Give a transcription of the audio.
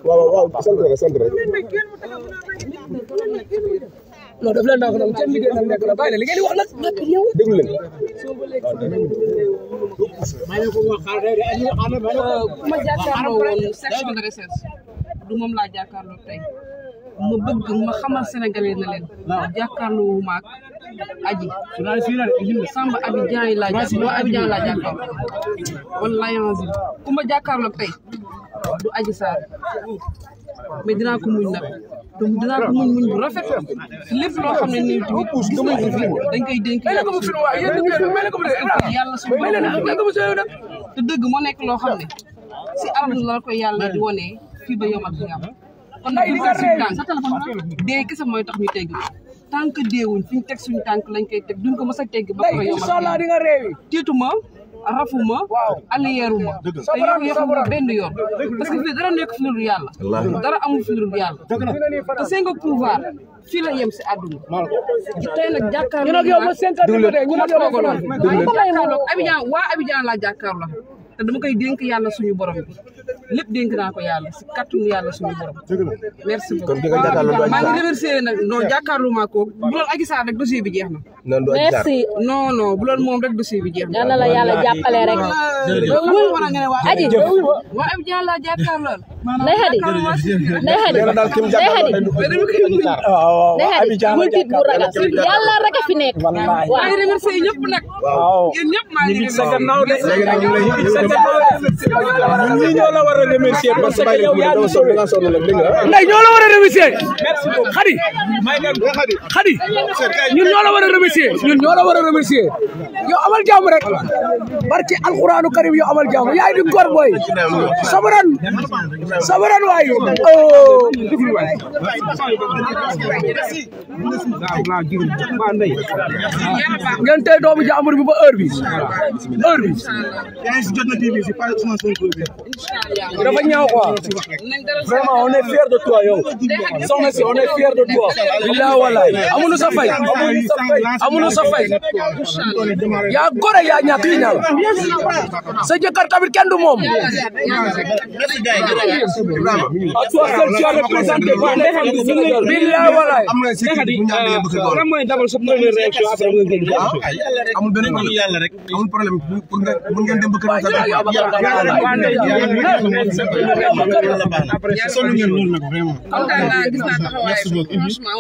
waaw sant rek non daf leen naan seen liggéey nag nekk la bàyyi la li ngeen di wax nag yow déglu leen ma jàkkaarloo woon section de recherche du moom laa jàkkaarloo tey ma bëgg ma xamal sénégalais na leen jàkkaarloo wu maak aji Samba Abidjan yi laa jàkkaarloo Abidjan laa jàkkaarloo wallahi azim ku ma jàkkaarloo tey du Adji Sarr mais dinaa ko muñ nag dinaa ko muñ bu rafet lépp loo xam ne nii tamit gis nañ ko fi dañ koy dénk yàlla suñu te dëgg moo nekk loo xam ne si àdduna la ko yàlla di wone fii ba yomal fi am kon nag ñu suñu tànk dee kese mooy tax ñu tegg tànk deewuñ fi ñu teg suñu tànk lañ koy teg duñ ko mës a tegg ba ko yomal tiituma rafuma aliyeeruma te yow yaxuma benn yoon parce que fii dara nekk fi lu dul yàlla dara amul fi lu dul yàlla te seen nga pouvoir fii la yem si àdduna tey nag jàkkaarloo ku ma toogaloon Abidjan waa Abidjan laa jàkkaarloo te dama koy dénk yàlla suñu borom bi lépp dénk naa ko yàlla si kàttanu yàlla suñu borom merci beaucoup maa ngi remercier nag non jàkkaarloo maa ko bu loolu Adji Sarr rek dossier bi jeex na merci non bu loolu moom rek dossier bi jeex na yal na la yàlla jàppale rek aji waa Abidjan laa jàkkaarloo Ndeye Khady Ndeye Khady bul tiit bu ragal yàlla rek a fi nekk maa ngi remercier ñëpp nag yéen ñëpp maa ngi ñi ñoo la war a remercier parce que yow yaa ngi sauvé Ndeye ñoo la war a remercier Khady ñun ñoo la war a remercier yow amal jàmm rek barki alquranu karim yow amal jàmm yaay di góor boy sabaran waay ngeen tey doomu jàmbur bi ba heure bi dafa ñaaw quoi vraiment on est fier de toi yow soxna si on est fier de toi billahi wallahi amuñu sa fay yaa gore yaa ñàkk li ñaaw sa jëkkër tamit kenn du moom à toi seul tu as représenté billahi wallahi lan mooy d'abord sa première réaction après nga génn amul benn problème yàlla rek amul problème pour nga mën ngeen dem ba kër après sonu ngeen loolu nag vraiment kontaan naa gis naa taxawaay franchement